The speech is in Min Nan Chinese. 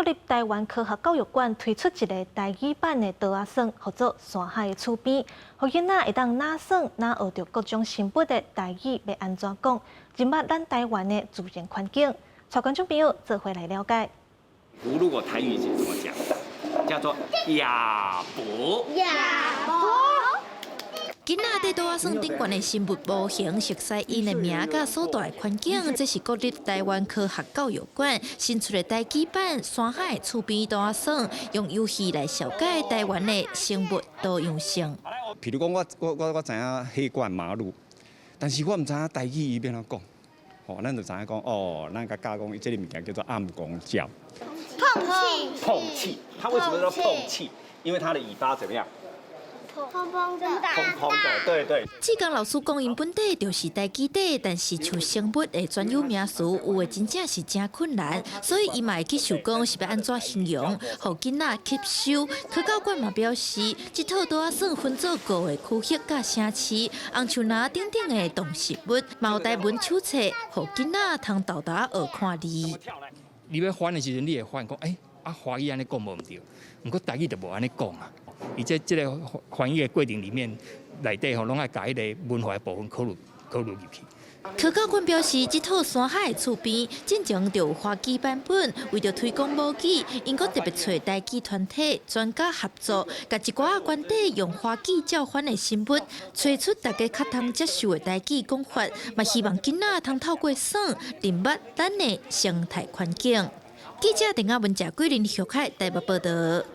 國立臺灣科學教育館推出一个台語版的桌仔耍，號做山海的厝邊，予囡仔會當若耍若學著各種生物的台語欲按怎講，認捌咱臺灣的自然環境。帶觀眾朋友做伙來了解。如果台語是怎麼講？叫做亞伯。亞伯。囡仔佇桌仔耍頂懸的生物模型，熟悉𪜶的名佮所蹛的環境，這是國立臺灣科學教育館新出的台語版山海厝邊桌仔耍，用遊戲來紹介臺灣的生物多樣性。譬如講，我知影黑冠麻鷺，但是我毋知影台語伊欲按怎講。吼，咱就知影講哦，咱共教講，這个物件叫做暗光鳥。碰氣。碰氣，它為什麼叫碰氣？因為它的尾巴怎麼樣？蓬蓬的，蓬蓬的，對對。志剛老師講，𪜶本底就是台語底，但是像生物的專有名詞，有的真正是誠困難，所以伊嘛會去想講是欲按怎形容，予囡仔吸收。科教館嘛表示，這套桌仔耍分做五个區域佮城市，紅樹林等等的動植物，嘛有台文手冊，予囡仔通沓沓學看字。你欲翻的時陣，你會發現講，欸，啊，華語按呢講無毋對，毋過台語就無按呢講啊。而且這个翻譯的過程裡面，內底吼攏愛共彼个文化的部分考慮入去。科教館表示，這套山海的厝邊進前就有華語版本，為著推廣母語，𪜶閣特別揣台語團體專家合作，共一寡關底用華語照翻的生物，揣出大家較通接受的台語講法，嘛希望囡仔通透過耍，認捌咱的生態環境。記者鄧亞文、謝桂林、許凱台北報導。